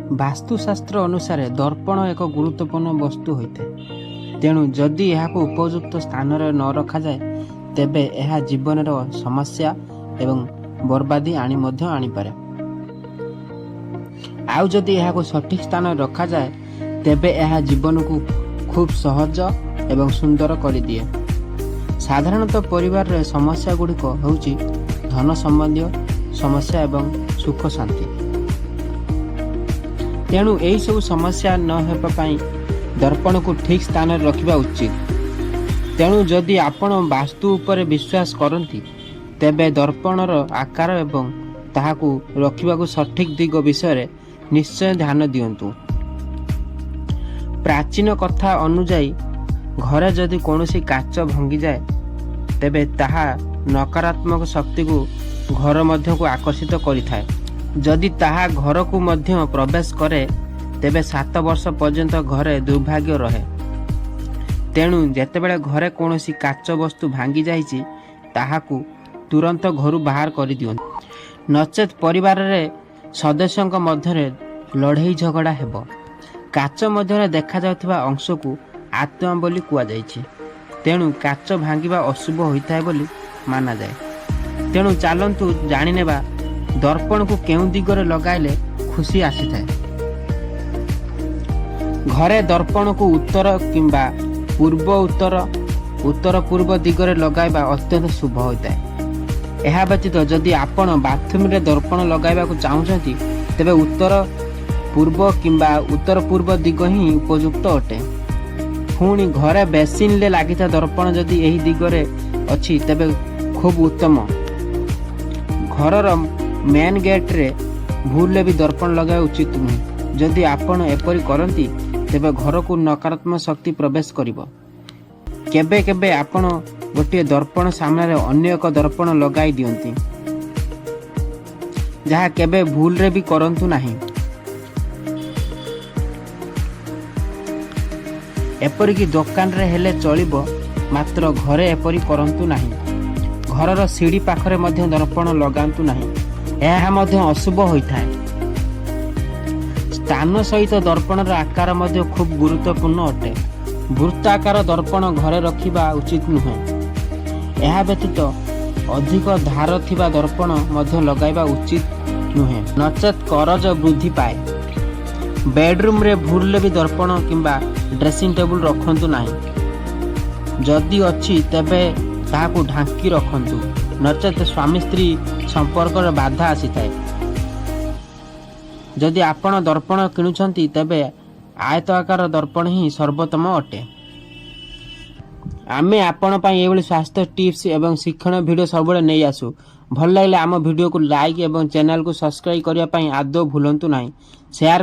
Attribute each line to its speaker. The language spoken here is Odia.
Speaker 1: ବାସ୍ତୁଶାସ୍ତ୍ର ଅନୁସାରେ ଦର୍ପଣ ଏକ ଗୁରୁତ୍ୱପୂର୍ଣ୍ଣ ବସ୍ତୁ ହୋଇଥାଏ। ତେଣୁ ଯଦି ଏହାକୁ ଉପଯୁକ୍ତ ସ୍ଥାନରେ ନ ରଖାଯାଏ, ତେବେ ଏହା ଜୀବନରେ ସମସ୍ୟା ଏବଂ ବର୍ବାଦୀ ଆଣି ମଧ୍ୟ ଆଣିପାରେ। ଆଉ ଯଦି ଏହାକୁ ସଠିକ୍ ସ୍ଥାନରେ ରଖାଯାଏ, ତେବେ ଏହା ଜୀବନକୁ ଖୁବ୍ ସହଜ ଏବଂ ସୁନ୍ଦର କରିଦିଏ। ସାଧାରଣତଃ ପରିବାରରେ ସମସ୍ୟା ଗୁଡ଼ିକ ହେଉଛି ଧନ ସମ୍ବନ୍ଧୀୟ ସମସ୍ୟା ଏବଂ ସୁଖ ଶାନ୍ତି। ତେଣୁ ଏହିସବୁ ସମସ୍ୟା ନ ହେବା ପାଇଁ ଦର୍ପଣକୁ ଠିକ୍ ସ୍ଥାନରେ ରଖିବା ଉଚିତ। ତେଣୁ ଯଦି ଆପଣ ବାସ୍ତୁ ଉପରେ ବିଶ୍ୱାସ କରନ୍ତି, ତେବେ ଦର୍ପଣର ଆକାର ଏବଂ ତାହାକୁ ରଖିବାକୁ ସଠିକ୍ ଦିଗ ବିଷୟରେ ନିଶ୍ଚୟ ଧ୍ୟାନ ଦିଅନ୍ତୁ। ପ୍ରାଚୀନ କଥା ଅନୁଯାୟୀ, ଘରେ ଯଦି କୌଣସି କାଚ ଭାଙ୍ଗିଯାଏ, ତେବେ ତାହା ନକାରାତ୍ମକ ଶକ୍ତିକୁ ଘର ମଧ୍ୟକୁ ଆକର୍ଷିତ କରିଥାଏ। ଯଦି ତାହା ଘରକୁ ମଧ୍ୟ ପ୍ରବେଶ କରେ, ତେବେ 7 ବର୍ଷ ପର୍ଯ୍ୟନ୍ତ ଘରେ ଦୁର୍ଭାଗ୍ୟ ରହେ। ତେଣୁ ଯେତେବେଳେ ଘରେ କୌଣସି କାଚ ବସ୍ତୁ ଭାଙ୍ଗି ଯାଇଛି, ତାହାକୁ ତୁରନ୍ତ ଘରୁ ବାହାର କରିଦିଅନ୍ତୁ। ନଚେତ୍ ପରିବାରରେ ସଦସ୍ୟଙ୍କ ମଧ୍ୟରେ ଲଢ଼େଇ ଝଗଡ଼ା ହେବ। କାଚ ମଧ୍ୟରେ ଦେଖାଯାଉଥିବା ଅଂଶକୁ ଆତ୍ମା ବୋଲି କୁହାଯାଇଛି। ତେଣୁ କାଚ ଭାଙ୍ଗିବା ଅଶୁଭ ହୋଇଥାଏ ବୋଲି ମାନାଯାଏ। ତେଣୁ ଚାଲନ୍ତୁ ଜାଣିନେବା ଦର୍ପଣକୁ କେଉଁ ଦିଗରେ ଲଗାଇଲେ ଖୁସି ଆସିଥାଏ। ଘରେ ଦର୍ପଣକୁ ଉତ୍ତର କିମ୍ବା ପୂର୍ବ ଉତ୍ତର, ଉତ୍ତର ପୂର୍ବ ଦିଗରେ ଲଗାଇବା ଅତ୍ୟନ୍ତ ଶୁଭ ହୋଇଥାଏ। ଏହା ବ୍ୟତୀତ ଯଦି ଆପଣ ବାଥରୁମରେ ଦର୍ପଣ ଲଗାଇବାକୁ ଚାହୁଁଛନ୍ତି, ତେବେ ଉତ୍ତର ପୂର୍ବ କିମ୍ବା ଉତ୍ତର ପୂର୍ବ ଦିଗ ହିଁ ଉପଯୁକ୍ତ ଅଟେ। ପୁଣି ଘରେ ବେସିନରେ ଲାଗିଥିବା ଦର୍ପଣ ଯଦି ଏହି ଦିଗରେ ଅଛି, ତେବେ ଖୁବ୍ ଉତ୍ତମ। ଘରର ମେନ୍ ଗେଟ୍ରେ ଭୁଲରେ ବି ଦର୍ପଣ ଲଗାଇବା ଉଚିତ ନୁହେଁ। ଯଦି ଆପଣ ଏପରି କରନ୍ତି, ତେବେ ଘରକୁ ନକାରାତ୍ମକ ଶକ୍ତି ପ୍ରବେଶ କରିବ। କେବେ କେବେ ଆପଣ ଗୋଟିଏ ଦର୍ପଣ ସାମ୍ନାରେ ଅନ୍ୟ ଏକ ଦର୍ପଣ ଲଗାଇ ଦିଅନ୍ତି, ଯାହା କେବେ ଭୁଲରେ ବି କରନ୍ତୁ ନାହିଁ। ଏପରିକି ଦୋକାନରେ ହେଲେ ଚଳିବ, ମାତ୍ର ଘରେ ଏପରି କରନ୍ତୁ ନାହିଁ। ଘରର ସିଢ଼ି ପାଖରେ ମଧ୍ୟ ଦର୍ପଣ ଲଗାନ୍ତୁ ନାହିଁ। ଏହା ମଧ୍ୟ ଅଶୁଭ ହୋଇଥାଏ। ସ୍ଥାନ ସହିତ ଦର୍ପଣର ଆକାର ମଧ୍ୟ ଖୁବ୍ ଗୁରୁତ୍ୱପୂର୍ଣ୍ଣ ଅଟେ। ବୃତ୍ତାକାର ଦର୍ପଣ ଘରେ ରଖିବା ଉଚିତ ନୁହେଁ। ଏହା ବ୍ୟତୀତ ଅଧିକ ଧାର ଥିବା ଦର୍ପଣ ମଧ୍ୟ ଲଗାଇବା ଉଚିତ ନୁହେଁ, ନଚେତ୍ କରଜ ବୃଦ୍ଧି ପାଏ। ବେଡରୁମ୍ରେ ଭୁଲରେ ବି ଦର୍ପଣ କିମ୍ବା ଡ୍ରେସିଂ ଟେବୁଲ ରଖନ୍ତୁ ନାହିଁ। ଯଦି ଅଛି, ତେବେ ତାହାକୁ ଢାଙ୍କି ରଖନ୍ତୁ, ନଚେତ୍ ସ୍ୱାମୀ ସ୍ତ୍ରୀ ସମ୍ପର୍କରେ ବାଧା ଆସିଥାଏ। ଯଦି ଆପଣ ଦର୍ପଣ କିଣୁଛନ୍ତି, ତେବେ ଆୟତ ଆକାର ଦର୍ପଣ ହିଁ ସର୍ବୋତ୍ତମ ଅଟେ। ଆମେ ଆପଣ ପାଇଁ ଏଇଭଳି ସ୍ୱାସ୍ଥ୍ୟ ଟିପ୍ସ ଏବଂ ଶିକ୍ଷଣୀୟ ଭିଡ଼ିଓ ସବୁବେଳେ ନେଇ ଆସୁ। ଭଲ ଲାଗିଲେ ଆମ ଭିଡ଼ିଓକୁ ଲାଇକ୍ ଏବଂ ଚ୍ୟାନେଲକୁ ସବସ୍କ୍ରାଇବ୍ କରିବା ପାଇଁ ଆଦୌ ଭୁଲନ୍ତୁ ନାହିଁ। ସେୟାର